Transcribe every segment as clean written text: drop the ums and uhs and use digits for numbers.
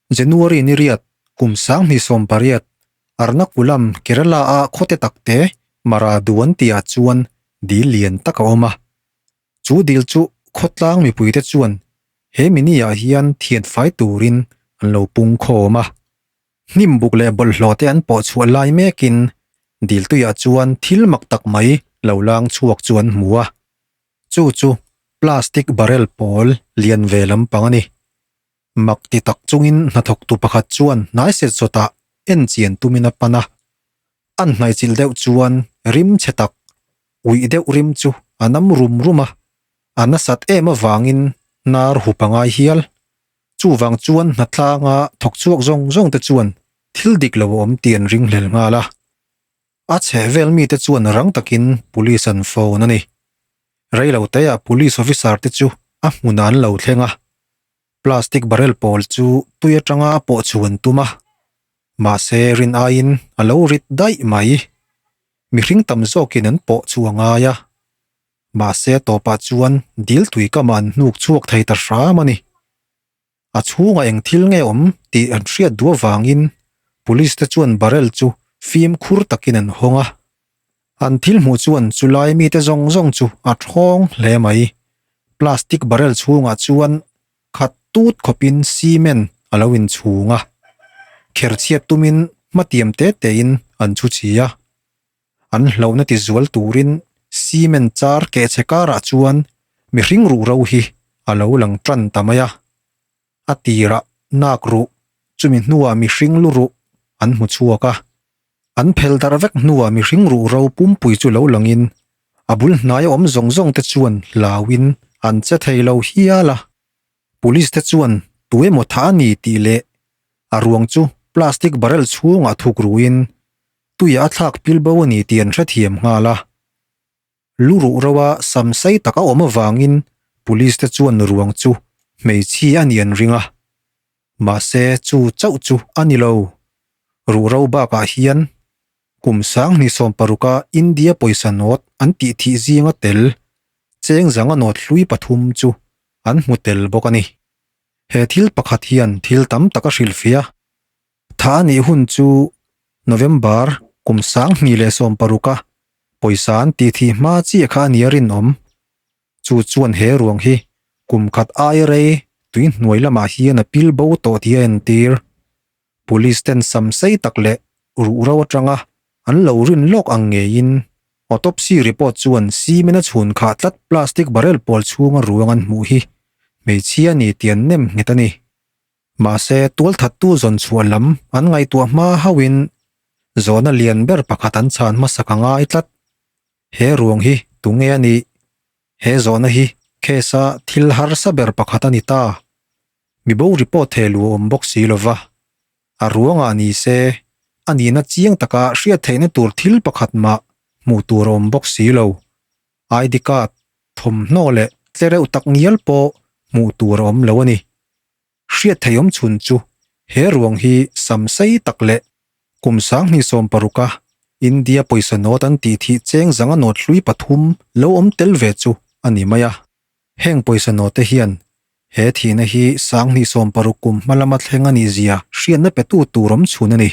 January ni riat, kum 2018, Ernakulam, Kerala-a khawte takte Maradu an tihah chuan dil lian tak a awm a. Chu dil chu khawtlang mipuite chuan he mini-ah hian thian fai turin an lo pung khawm a. Hnim buk leh bawlhhlawh te an pawh chhuah lai mekin dil tuiah chuan thil mak tak mai lo lang chhuak chu an hmu a. Chu chu plastic barrel pawl lian ve lampang a ni. Mak ti tak chungin hnathawktu pakhat chuan hnai set zawtah en chian tumin a pan a. An hnaichilh deuh chuan rim chhe tak, uih deuh rim chu a nam rum rum a. A nasat em avangin hnar hup a ngai hial. Chuvang chuan hnatlanga thawk chhuak zawng zawng te chuan thil dik lo a awm tih an ringhlel nghal a. A chhehvel mite chuan rang takin police an phone a ni. Reiloteah police officer te chu a hmunah an lo thleng a. Plastic barrel pawl chu tui atanga a pawh chhuan tum a, mahse rin aiin a lo rit daih mai. Mihring tam zawkin an pawh chu a ngai a, mahse a tawpah chuan dil tui kamah an hnuk chhuak thei ta hram a ni. A chhungah eng thil nge awm tih an hriat duh avangin police te chuan barrel chu fimkhur takin an hawng a. An thil hmuh chuan chulai mite zawng zawng chu a thawng hle mai. Plastic barrel chhungah chuan khat tut khawpin cement a lo inchhung a. Kherchhiat tumin hmatiam te tein an chhu chhi a. An hlauhna ti zual turin cement char kehchhe karah chuan mihring ruhro hi a lo lang tan ta mai a. A tirah nak ruh, chumi hnuah mihring lu ruh an hmu chhuak a. An phel darh vek hnuah mihring ruh ro pumpui chu lo langin a bul hnai awm zawng zawng te chuan hlauin an che thei lo hial a. Police te chuan tu emaw tha a ni tih leh a ruang chu plastic barrel chhungah thuk ruhin tuiah a thlak pil bo a ni tih an hrethiam nghal a. Lu ruh roa sam sei tak a awm avangin police te chuan ruang chu hmeichhia a ni an ring a. Mahse chu chauh chu a ni lo. Ruh ro bakah hian kum 2016 a India pawisa nawt an tih thih zinga tel cheng zanga nawt hlui pathum chu an hmu tel bawk a ni. He thil pakhat hian thil tam tak a hrilhfiah. Tha a nih hun chu November kum 2016 a pawisa an tih thih hma chiah kha a nia rinawm. Chu chuan he ruang hi kum khat ai rei tui hnuai lamah hian a pil bo tawh tih a entir. Police ten sam sei tak leh ruhro atanga an lo rin lawk ang ngeiin autopsy report chuan cement a chhun khah tlat plastic barrel pawl chhunga ruang an hmuh hi hmeichhia ni tih an nem nghet a ni. Mahse, tualthattu zawn chhuah lam an ngaihtuah hma hauhin zawhna lian ber pakhat an chhan hmasak a ngai tlat. He ruang hi tunge a nih? He zawhna hi case-a thil harsa ber pakhat a ni ta. Mibo report thei lu a awm bawk si lova. A ruangah ni se, a nihna chiang taka hriat theihna tur thil pakhat mah hmuh tur a awm bawk si lo. ID card, thawmhnaw leh tlereuh tak ngial pawh hmuh tur a awm lo a ni. Hriat thei awm chhun chu he ruang hi sam sei tak leh kum 2016 a India pawisa nawt an tih thih cheng zanga nawt hlui pathum lo awm tel ve chu a ni mai a. Heng pawisa nawt te hian he thihna hi 2016 kum hma lama thleng a nih zia hriatna petu tur awm chhun a ni.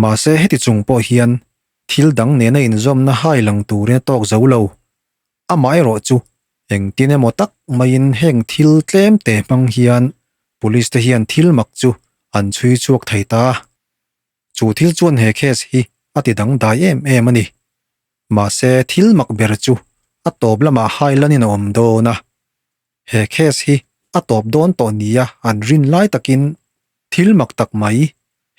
Mahse heti chung pawh hian thil dang nena inzawmna hai lang turin a tawk zo lo. Amaherawh chu engtin emaw tak maiin heng thil tlem te hmang hian police te hian thil mak chu an chhui chhuak thei ta. Chu thil chuan he case hi a ti dangdai em em a ni. Mahse thil mak ber chu a tawp lamah hai lanin a awm dawn a. He case hi a tawp dawn tawh nia an rin lai takin thil mak tak mai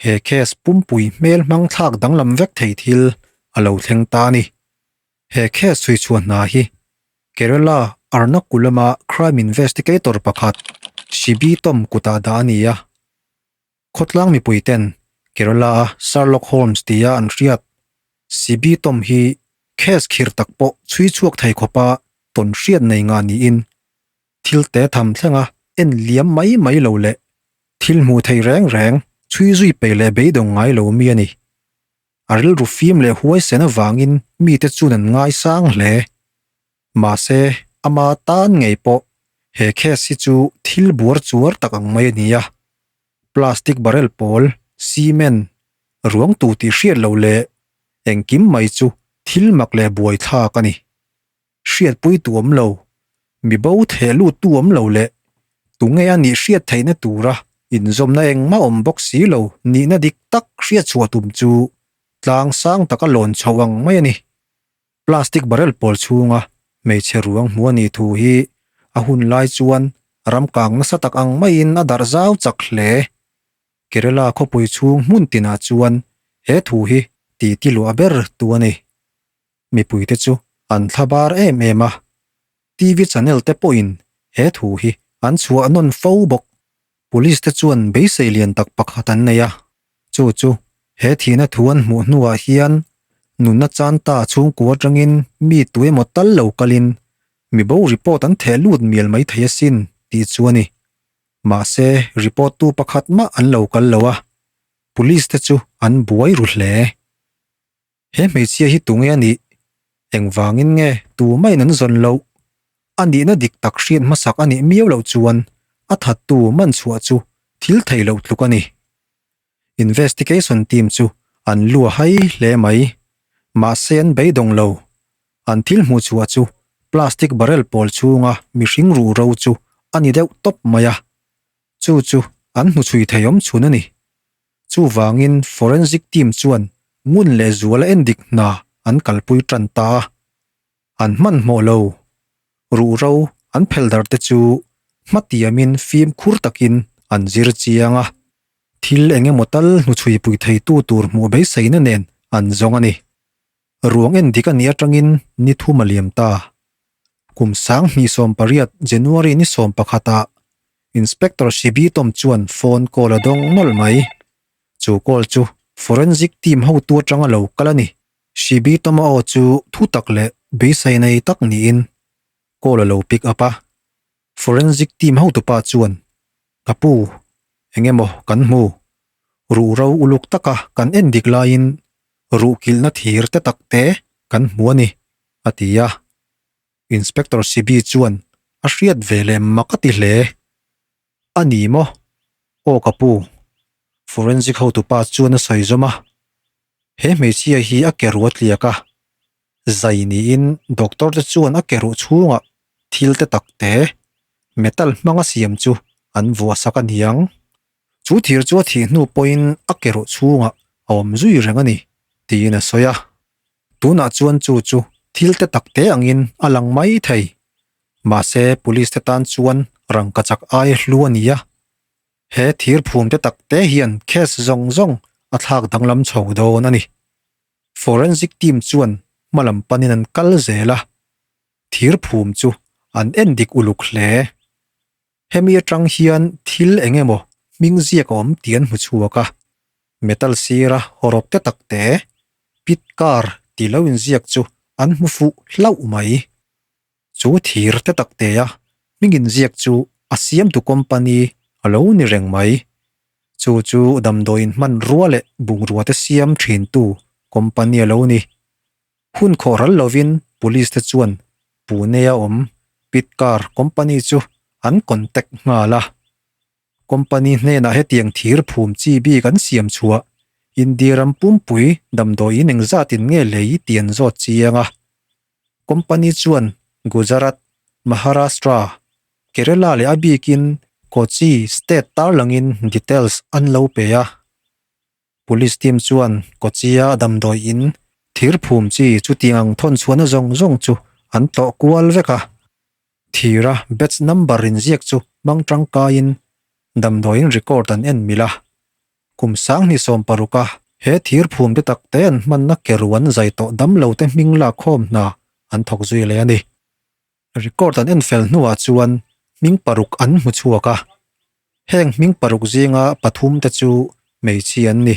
he case pumpui hmel hmang thlak danglam vek thei thil a lo thleng ta a ni. He case chhui chhuah hna hi Kerala Ernakulam-a crime investigator pakhat Sibi Tom kutah dah a ni a. Khawtlang mipui ten Kerala-a Sherlock Holmes tia an hriat Sibi Tom hi case khir tak pawh chhui chhuak thei khawpa tawn hriat nei ngah niin thil te tham thlenga en liam mai mai lo leh thil hmuh thei reng reng chhui zui peih leh beidawng ngai lo mi a ni. A rilru fim leh huaisen avangin mite chuan an ngaisang hle. Mahse, ama tan ngei pawh he case hi chu thil buar chuar tak ang mai a ni a. Plastic barrel pawl, cement, ruang tu tih hriat loh leh engkim mai chu thil mak leh buaithlak a ni. Hriatpui tu awm lo, mi bo theh lut tu awm lo leh tunge a nih hriat theihna tura inzawmna engmah awm bawk si lo nihna dik tak hriat chhuah tum chu tlang sang taka lawn chhoh ang mai a ni. Plastic barrel pawl chhunga hmeichhe ruang hmu a nih thu hi a hun lai chuan ram kang nasa tak ang maiin a darh zau chak hle. Kerala khawpui chhung hmun tinah chuan he thu hi titi luah ber tu a ni. Mipuite chu an thla bar em em a, TV channel te pawhin he thu hi an chhuah nawn fo bawk. Police te chuan beisei lian tak pakhat an nei a, chu chu he thihna thu an hmuh hnuah hian nunna chan ta chhungkua atangin mi tu emaw tal lo kalin mi bo report an theh lut mial mai thei asin tih chu a ni. Mahse report tu pakhat mah an lo kal lo a, police te chu an buai ru hle. He hmeichhia hi tunge a nih? Engvangin nge tumah-in an zawn loh? A nihna dik tak hriat hmasak a nih miau loh chuan a thattu man chhuah chu thil thei loh tluk a ni. Investigation team chu an lu a hai hle mai. Mahse an beidawng lo. An thil hmuh chhuah chu plastic barrel pawl chhunga mihring ruh ro chu a ni deuh tawp mai a. Chu chu an hmuchhui thei awm chhun a ni. Chuvangin forensic team chuan ngun leh zuala endik hna an kalpui tan ta a, an hmanhmawh lo. Ruhro an phel dar te chu hmatiamin fimkhur takin an zir chiang a, thil eng emaw tal hnuchhuipui theitu tur hmuh beiseina nen an zawng a ni. Ruang endik a nih atangin ni thum a liam ta. Kum 2018 January ni 11 ah Inspector Sibi Tom chuan phone call a dawng nawlh mai. Chu call chu Forensic team hotu atanga lo kal a ni. Sibi Tom-a aw chu thu tak leh beisei nei tak niin call a lo pick up a. Forensic team hotupa chuan, Ka pu, eng emaw kan hmu? Ruhro uluk taka kan en dik laiin ruhkilhna thir te tak te kan hmu a ni, a ti a. Inspector Sibi chuan a hriat ve leh mak a ti hle. A ni maw? Aw ka pu, forensic hotupa chuan a sawi zawm a. He hmeichhia hi a ke ruat tliak a, zai niin doctor te chuan a ke ruh chhungah thil te tak te metal hmanga siam chu an vuah sak a niang. Chu thir chu a thih hnu pawhin a ke ruh chhungah a awm zui reng a ni, tiin a sawi a. Tunah chuan chu chu thil te tak te angin a lang mai thei. Mahse police te tan chuan rangkachak ai hlu a ni a. He thir phum te tak te hian case zawng zawng a thlak danglam chho dawn a ni. Forensic team chuan hmalam panin an kal zel a, thir phum chu an en dik uluk hle. Hemi atang hian thil eng emaw hming ziak a awm tih an hmu chhuak a, metal sira hawrawp te tak te, pit car tih lo inziak chu an hmu fuh hlauh mai. Chu thir te tak te a hming inziak chu a siamtu company a lo ni reng mai. Chu chu damdawiin hmanrua leh bungrua te siam thintu company a lo ni. Hun khawh ral lovin police te chuan Pune-a awm Pitcar company chu an contact nghal a. Company hnenah hetiang thir phum chi bik an siam chhuah India ram pumpui damdawiin engzatin nge lei tih an zawt chiang a. Company chuan Gujarat, Maharashtra, Kerala leh a bikin Kochi state tarlangin details an lo pe a. Police team chuan Kochi-a damdawi in thir phum chi chutiang ang thawn chhuahna zawng zawng chu an tlawh kual vek a. Thira batch number inziak chu hmang tangkaiin damdawiin record an en milh a. Kum 2016 a he thir phum te tak te an hmanna ke ruan zai tawh damlo te hming lak khawm hna an thawk zui leh a ni. Record an en fel hnuah chuan hming paruk an hmu chhuak a, heng hming paruk zinga pathum te chu hmeichhia an ni.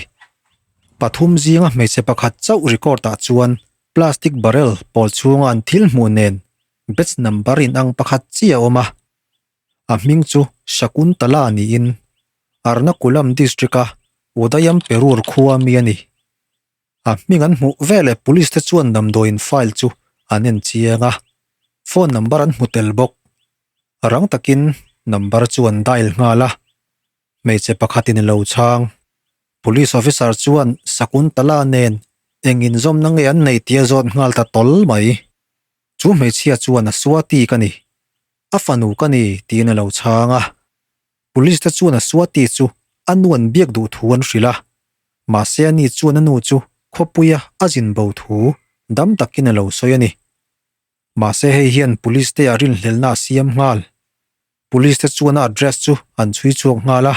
Pathum zinga hmeichhe pakhat chauh record ah chuan plastic barrel pawl chhunga an thil hmuh nen batch number inang pakhat chi a awm a, a hming chu Shakuntala niin Ernakulam district a Udayamperur khua mi a ni. A hming an hmuh veleh police te chuan damdawiin file chu an en chiang a, phone number an hmu tel bawk. Rang takin number chu an dial nghal a. Hmeichhe pakhatin a lo chhang. Police officer chuan Sakuntala nen eng inzawmna nge an nei tih a zawt nghal ta tawl mai. Chu hmeichhia chuan a Swati ka ni. A fanu ka ni tiin a lo chhang a. Police te chuan a Swati chu a nu an biak duh thu an hrilh a. Mahse a ni chuan a nu chu khawpuia a zin bo thu dam takin a lo sawi a ni. Mahse hei hian police te ah rinhlelhna a siam nghal. Police te chuan a address chu an chhui chhuak nghal a,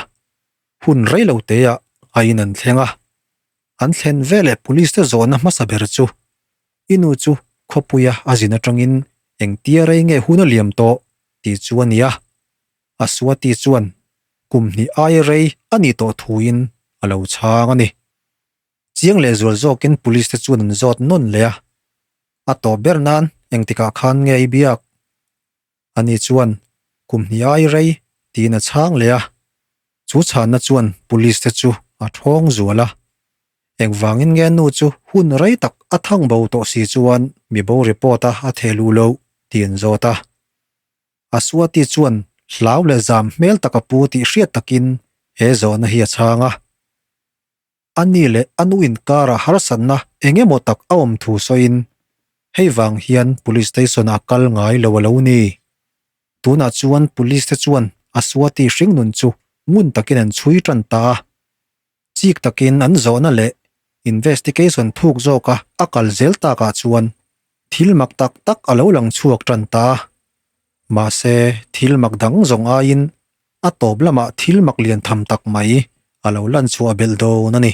hun rei lo te ah a in an thleng a. An thlen veleh police te zawhna hmasa ber chu i nu chu khawpuia a zin atangin engtia rei nge hun a liam tawh tih chu a ni a. Aswati chuan kum hnih aia rei a nih tawh thuin a lo chhang a ni. Chiang leh zual zawkin police te chuan an zawt nawn leh a, a tawp ber nan engtikah khan nge i biak? Ani chuan kum hnih ai rei tiin a chhang leh a, chu chhanna chuan police te chu a thawng zual a. Engvangin nge nu chu hun rei tak a thang bo tawh si chuan mi bo report a a theh luh loh tih an zawt a. Aswati chuan hlau leh zam hmel tak a pu tih hriat takin he zawhna hi a chhang a. A ni leh a nu inkara harsatna eng emaw tak a awm thu sawiin, hei vang hian Police Station ah kal ngai lo a lo ni. Tunah chuan Police te chuan Aswati hringnun chu ngun takin an chhui tan ta a. Chik takin an zawhna leh investigation thuk zawka a kal zel takah chuan thil mak tak tak a lo lang chhuak tan ta a. Mahse thil mak dang zawng aiin A tawp lamah thil mak lian tham tak mai a lo lan chhuah belh dawn a ni.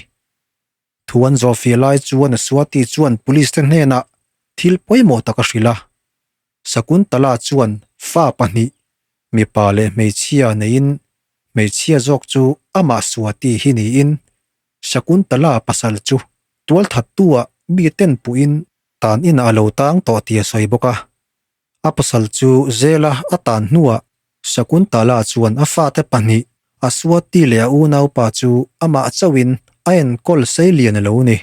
Thu an zawh fia lai chuan Swati chuan police te hnenah thil pawimawh tak a hrilh a. Sakuntala chuan fa pahnih, mipa leh hmeichhia neiin hmeichhia zawk chu amah Swati hi niin Sakuntala pasal chu tualthattu-ah mi ten puhin tan inah a lo tang tawh tih a sawi bawk a. A pasal chu Zela a tan hnuah Shakuntala chuan a fate pahnih, Aswati leh a unaupa chu amah chauhin a enkawl sei lian a lo ni.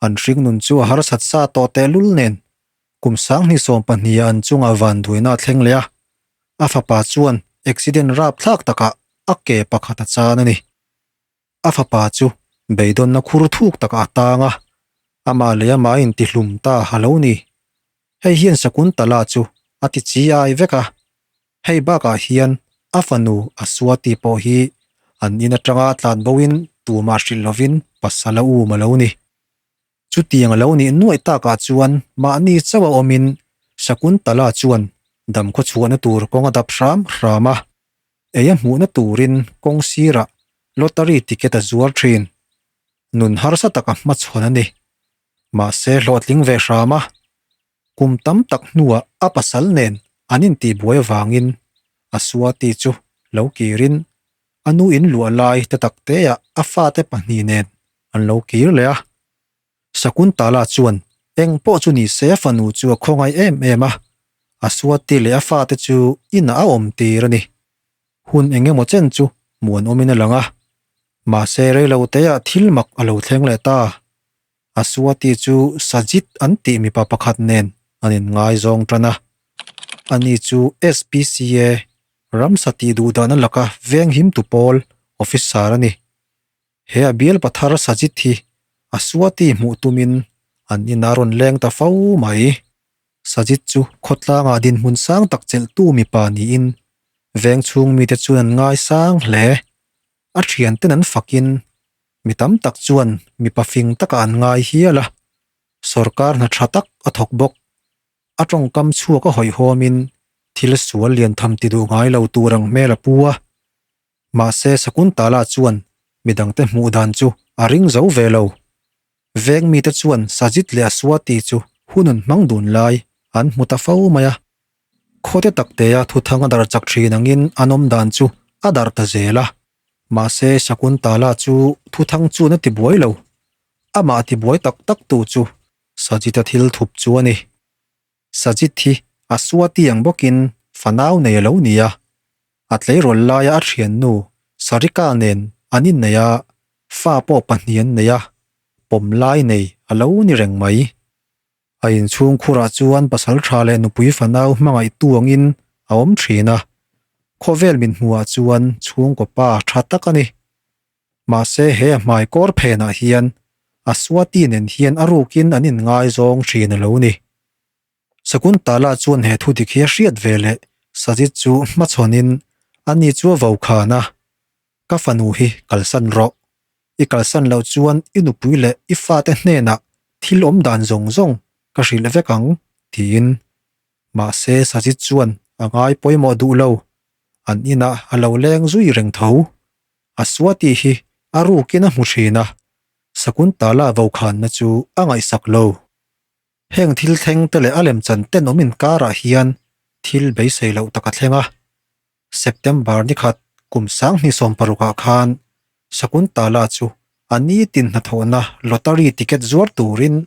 An hringnun chu a harsat sa tawh tehlul nen kum 2020 ah an chungah vanduaina a thleng leh a, a fapa chuan accident rapthlak takah a ke pakhat a chan a ni. A fapa chu beidawnna khur thuk takah a tang a, amah leh amah a intihlum ta a lo ni. Hei hian Sakuntala chu a ti chi ai vek a, hei bakah hian a fanu Aswati pawh hi an in atanga tlan boin tumah hrilh lovin pasal a um a lo ni. Chutiang a lo nih nuaih takah chuan mahni chauh a awmin Sakuntala chuan damkhaw chhuahna tur kawng a dap hram hram a, ei a hmuhna turin kawng sirah lottery ticket a zuar thin. Nun harsa taka hmachhawn a ni. Mahse hlawhtling ve hram a, kum tam tak hnuah a pasal nen an intihbuai avangin Aswati chu lo kirin a nu in luah lai te tak teah a fate pahnih nen an lo kir leh a. Sakuntala chuan eng pawh chu ni se a fanu chu a khawngaih em em a, Aswati leh a fate chu inah a awm tir a ni. Hun eng emaw chen chu muan awmin a lang a, mahse reilo teah thil mak a lo thleng leh ta. Aswati chu Sajit an tih mipa pakhat nen an inngaizawng tan a. Ani chu SPCA, Ramsa tih duhdahna laka venghim tu pawl officer a ni. He a bial pathar Sajit hi Aswati hmuh tumin an inah rawn leng ta fo mai. Sajit chu khawtlangah dinhmun sang tak chelhtu mipa niin veng chhung mite chuan an ngaisang hle. A thianten an fakin mi tam tak chuan mipa fing takah an ngai hial a, sawrkar hna tha tak a thawk bawk. A tawngkam chhuak a hawihhawmin thil sual lian tham ti duh ngai lo tur ang hmel a pu a. Mahse Sakuntala chuan midangte hmuh dan chu a ring zo ve lo. Veng mite chuan Sajit leh Aswati chu hun an hmang dun lai an hmu ta fo mai a. Khawte taktea thuthang a darh chak thin angin an awm dan chu a darh ta zel a. Mahse Sakuntala chu thuthang chuan a tibuai lo. Amah tibuai tak tak tu chu Sajita thil thup chu a ni. Sajit hi Aswati ang bawkin fanau nei a lo ni a. A tleirawl laia a thiannu Sarika nen an innei a, fa pawh pahnih an nei a, pawm lai nei a lo ni reng mai. A inchhung khurah chuan pasal tha leh nupui fanau hmangaihtu angin a awm thin a. Khawvel min hmuhah chuan chhungkaw pa tha tak a ni. Mahse he a hmai kawr phenah hian a Swati nen hian a rukin an inngaizawng thin a lo ni. Sakuntala chuan he thu dik hi a hriat ve leh Sajit chu hmachhawnin ani chu a vokhan a, Ka fanu hi kalsan rawh. I kalsan loh chuan i nupui leh i fate hnenah thil awm dan zawng zawng ka hrilh vek ang, tiin. Mahse Sajit chuan a ngai pawimawh duh lo. An inah a lo leng zui reng tho. A Swati hi a rukin a hmu thin a, Sakuntala vokhanna chu a ngaihsak lo. Heng thil thleng te leh a lemchan tenawm inkarah hian thil beisei loh tak a thleng a. September ni khat kum 2016 ah khan Sakuntala chu a nitin hnathawhna lottery ticket zuar turin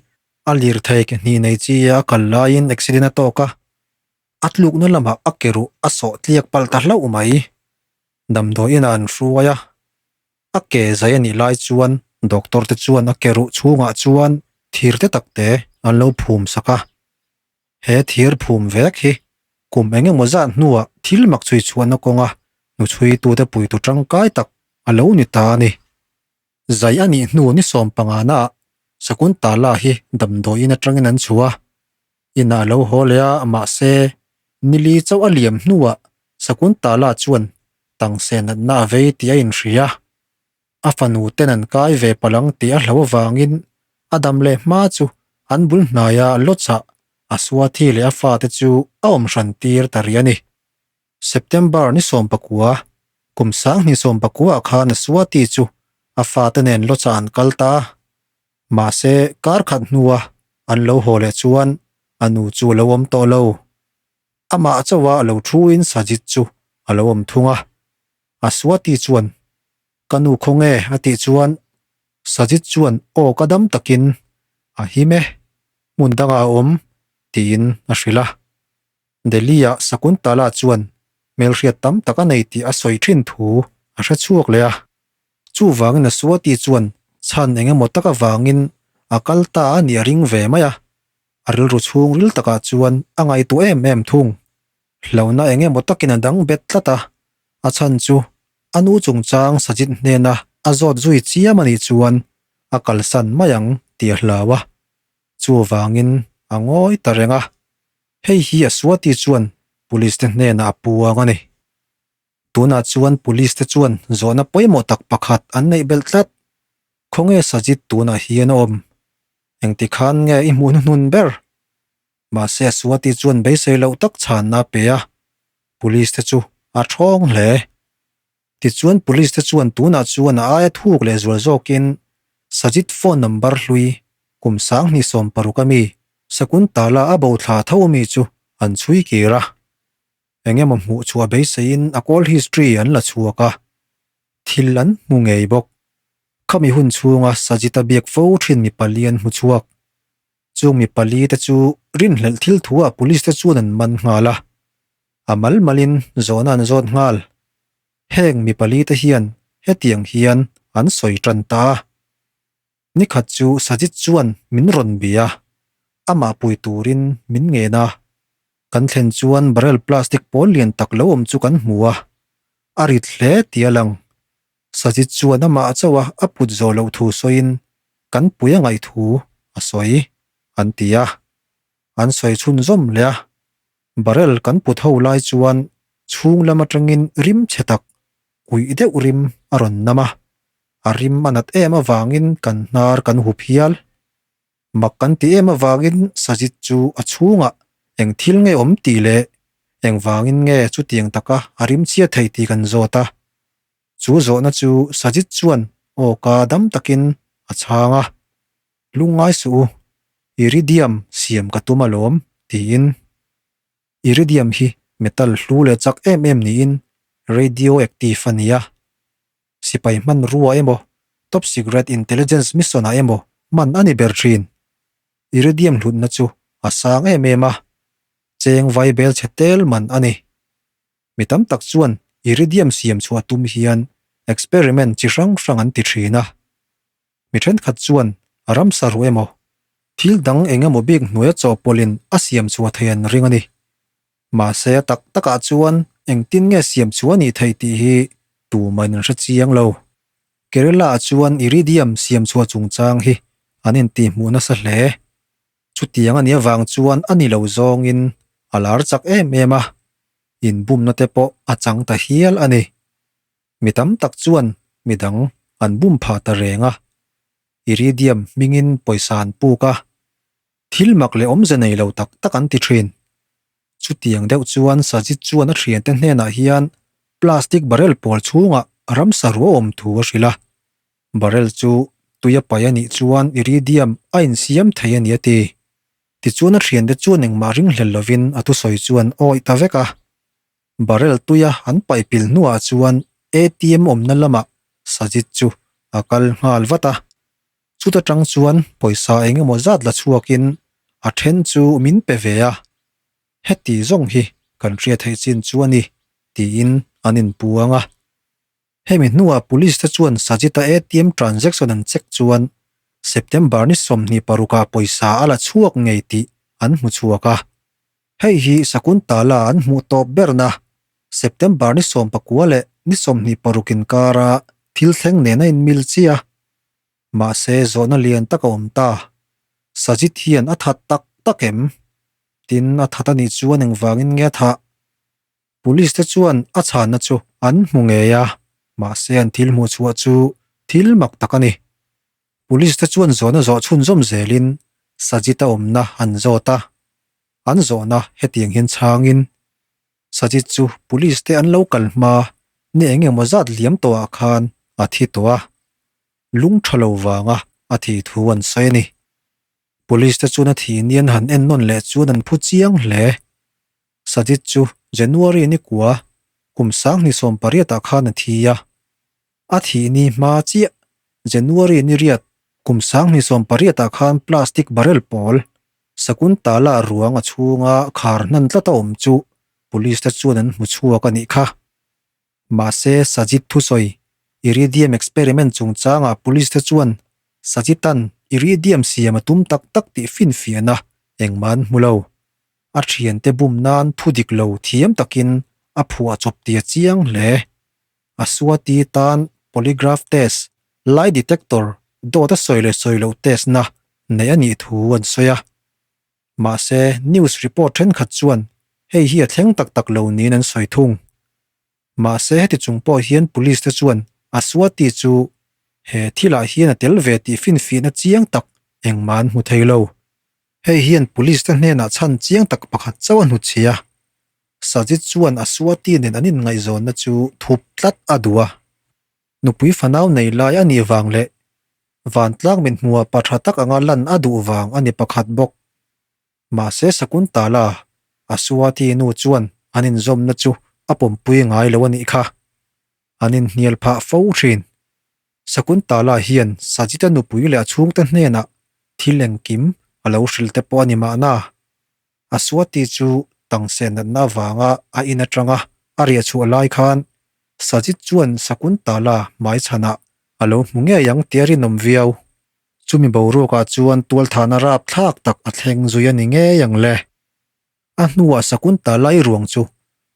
a lirthei ke hnih nei chi a kal laiin accident a tawk a, a tlukna lamah a ke ruh a sawh tliak palh ta hlauh mai. Damdawiin ah an hruai a. A ke zai a nih lai chuan doctor te chuan a ke ruh chhungah chuan thir te tak te an lo phum sak a. He thir phum vek hi kum eng emaw zat hnuah thil mak chhui chhuahna kawnga hnuchhuitute puitu tangkai tak a lo ni ta a ni. Zai a nih hnu ni 15 naah Sakuntala hi damdawiin atangin an chhuah a, Inah a lo haw leh a, mahse, nili chauh a liam hnuah Sakuntala chuan tangse natna a vei tih a inhria. A fanu ten an kai ve palh ang tih a hlo avangin a dam leh hma chu an bul hnaia lawchah a Swathi leh a fate chu a awm hran tir ta rih a ni. September ni 19, kum 2019 ah khan a Swati chu a fate nen lawchah an kal ta a. Mahse, kar khat hnua an lo haw leh chuan a nu chu a lo awm tawh lo. Amah chauha a lo thuin Sajit chu a lo awm thung a. A Swati chuan, Ka nu khawnge? a tih chuan Sajit chuan aw ka dam takin a him e, hmun dangah a awm tiin a hrilh a. Delhi-ah Sakuntala chuan hmelhriat tam tak a nei tih a sawi thin thu a hre chhuak leh a. Chuvangin a Swati chuan chhan eng emaw tak avangin a kal ta a nih a ring ve mai a, a rilru chhungril takah chuan a ngaihtuah em em thung. Hlauhna eng emaw takin a dang bet tlat a, a chhan chu a nu chungchang Sajit hnena a zawt zui chiam a nih chuan a kalsan mai ang tih a hlau a, chuvangin a ngawi ta reng a. Hei hi a Swati chuan police te hnenah a puang a ni. Tunah chuan police te chuan zawhna pawimawh tak pakhat an neih belh tlat. Khawnge Sajit tunah hian a awm? Engti khan nge i hmuh hnuhnun ber? Mahse Swati chuan beisei loh tak chhanna a pe a, police te chu a thawng hle. Tichuan police te chuan tunah chuan a aia thuk leh zual zawkin Sajit phone number hlui kum 2016 ami Sakuntala a bo thla tho ami chu an chhui kir a. Eng emaw hmuh chhuah beiseiin a call history an la chhuak a, thil an hmu ngei bawk. Khami hun chhunga Sajita biak fo thin mi pali an hmu chhuak. Chung mi pali te chu rinhlelh thil thuah police te chuan an man nghal a, a mal malin zawhna an zawt nghal. Heng mi pali te hian hetiang hian an sawi tan ta a. Nikhat chu Sajit chuan min rawn bia a, amah pui turin min ngen a. Kan thlen chuan barrel plastic pawl lian tak lo awm chu kan hmu a, a rit hle tih a lang. Sajit chuan amah chauh a a put zawh loh thu sawiin kan pui a ngaih thu a sawi, an ti a. An sawi chhunzawm leh a, barrel kan put ho lai chuan chhung lam atangin rim chhe tak uih deuh rim a rawn nam a, a rim a nat em avangin kan hnar kan hup hial. Mak kan ti em avangin Sajit chu a chhungah eng thil nge awm tih leh engvangin nge chutiang taka a rim chhia thei tih kan zawt a. Chu zawhna chu Sajit chuan aw ka dam takin a chhang a, Lungngai suh u, iridium siam ka tum alawm tiin. Iridium hi metal hlu leh chak em em niin radioactive a ni a. Sipai hmanrua emaw, top secret intelligence mission ah emaw hman a ni ber thin. Iridium hlutna chu a sang em em a, cheng vai bel chhe tel man a ni. Mi tam tak chuan iridium siam chhuah tum hian experiment chi hrang hrang an ti thin a. Mi thenkhat chuan a ramsa ruh emaw, thil dang eng emaw bik hnuaia chawhpawlhin a siam chhuah thei an ring a ni. Mahse a tak takah chuan engtin nge siam chhuah a nih theih tih hi tumahin an hre chiang lo. Kerala-ah chuan iridium siam chhuah chungchang hi an intihhmuh nasa hle. Chutiang a nih avang chuan a ni lo zawngin a lar chak em em a, inbumna te pawh a chang ta hial a ni. Mi tam tak chuan midang an bum phah ta reng a, iridium hmingin pawisa an puk a, thil mak leh awmze nei lo tak tak an ti thin. Chutiang deuh chuan Sajid chuan a thiante hnenah hian plastic barrel pawl chhungah ramsa ruah awm thu a hrilh a, barrel chu tui a pai a nih chuan iridium a insiam thei a ni a ti. Tichuan a thiante chuan engmah ringhlel lovin a thusawi chuan awih ta vek a. Barrel tuia an paih pil hnuah chuan ATM awmna lamah Sajid chu a kal nghal vat a. Chuta tang chuan pawisa eng emaw zat la chhuakin a then chu min pe ve a, heti zawng hi kan hriat theih chin chu a ni, tiin an inpuang a. Hemi hnuah Police te chuan Sajita ATM transaction an check chuan September ni 26 ah pawisa a la chhuak ngei tih an hmu chhuak a. Hei hi Sakuntala an hmuh tawp berna September ni 19 leh ni 26 inkara thil thleng nen a inmil chiah a. Mahse zawhna lian tak a awm ta. Sajit hian a that tak tak em? Tin, a that a nih chuan engvangin nge a thah? Police te chuan a chhanna chu an hmu ngei a, mahse an thil hmuh chhuah chu thil mak tak a ni. Police te chuan zawhna zawh chhunzawm zelin Sajit a awmna an zawt a, an zawhna hetiang hian chhangin Sajit chu police te an lo kal hma ni eng emaw zat liam tawhah khan a thi tawh a, lung tha lo vanga a thi thu an sawi a ni. Police te chuan a thi ni an han en nawn leh chuan an phu chiang hle. Sajit chu January ni kua kum 2018 ah khan a thi a, a thih ni hma chiah January ni riat kum 2018 ah khan plastic barrel pawl Sakuntala ruang a chhunga khar hnan tlat a awm chu police te chuan an hmu chhuak a nih kha. Mahse Sajit thusawi Iridium experiment chungchangah police te chuan Sajitan Iridium siam a tum tak tak tih finfiahna engmah an hmu lo. A thiante bum nan thu dik lo thiam takin a phuah chawp tia chiang hle. A suati tan polygraph test, lie detector, dawt a sawi leh sawi loh test na neih a nih thu an sawi a. Mahse, news report thenkhat chuan hei hi a thleng tak tak lo niin an sawi thung. Mahse, heti chung pawh hian police te chuan a suati chu he thilah hian a tel ve tih finfiahna chiang tak engmah an hmu thei lo. Hei hian police te hnenah chhan chiang tak pakhat chauh a hnutchhi a, Sajid chuan a Swati nen an inngaihzawnna chu thup tlat a duh a. Nupui fanau nei lai a nih vang leh vantlang min hmuha pa tha tak anga lan a duh vang a ni pakhat bawk. Mahse Sakuntala, a Swati nu chuan an inzawmna chu a pawmpui ngai lo a nih kha. An inhnial phah fo thin. Sakuntala hian Sajita nupui leh a chhungte hnenah thil engkim a lo hrilh te pawh a ni mahna. Aswati chu tangse natna avanga a in atanga a riah chhuah lai khan Sajit chuan Sakuntala hmaichhanah a lo hmu ngei ang tih a rinawm viau. Chumi boruakah chuan tualthahna rapthlak tak a thleng zui a ni ngei ang le. A hnuah Sakuntala i ruang chu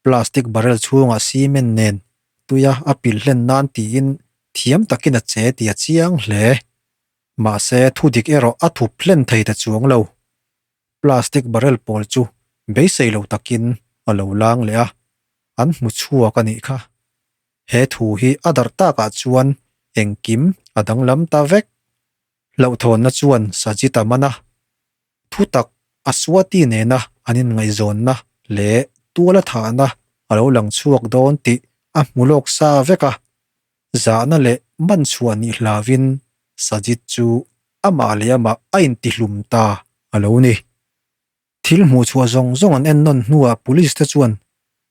plastic barrel chhungah cement nen tuia a pil hlen nan tiin thiam takin a che tih a chiang hle. Mahse thu dik erawh a thup hlen thei ta chuang lo. Plastic barrel pawl chu beisei lo takin a lo lang leh a, an hmu chhuak a nih kha. He thu hi a darh takah chuan engkim a danglam ta vek. Hlauhthawnna chuan Sajit a man a, Thutak a Swati nena an inngaihzawnna leh tuala thahna a lo lang chhuak dawn tih a hmu lawk sa vek a, zahna leh man chhuah nih hlauhin Sajit chu amah leh amah a intihlum ta a lo ni. Thil hmuh chhuah zawng zawng an ennawn hnuah police te chuan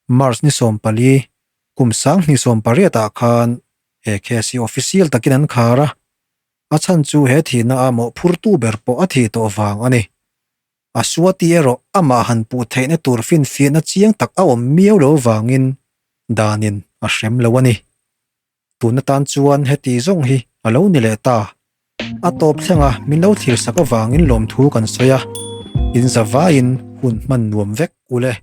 March ni 14, kum 2018 ah khan he case hi official takin an khar a, A chhan chu he thihna a mawhphurtu ber pawh a thih tawh vang a ni. A Swati erawh amah han puh theihna tur finfiahna chiang tak a awm miau lo vangin danin a hrem lo a ni. Tun atan chuan heti zawng hi a lo ni leh ta. A tawp thlenga min lo thlir sak avangin lawmthu kan sawi a, in zavaiin hun hman nuam vek ule.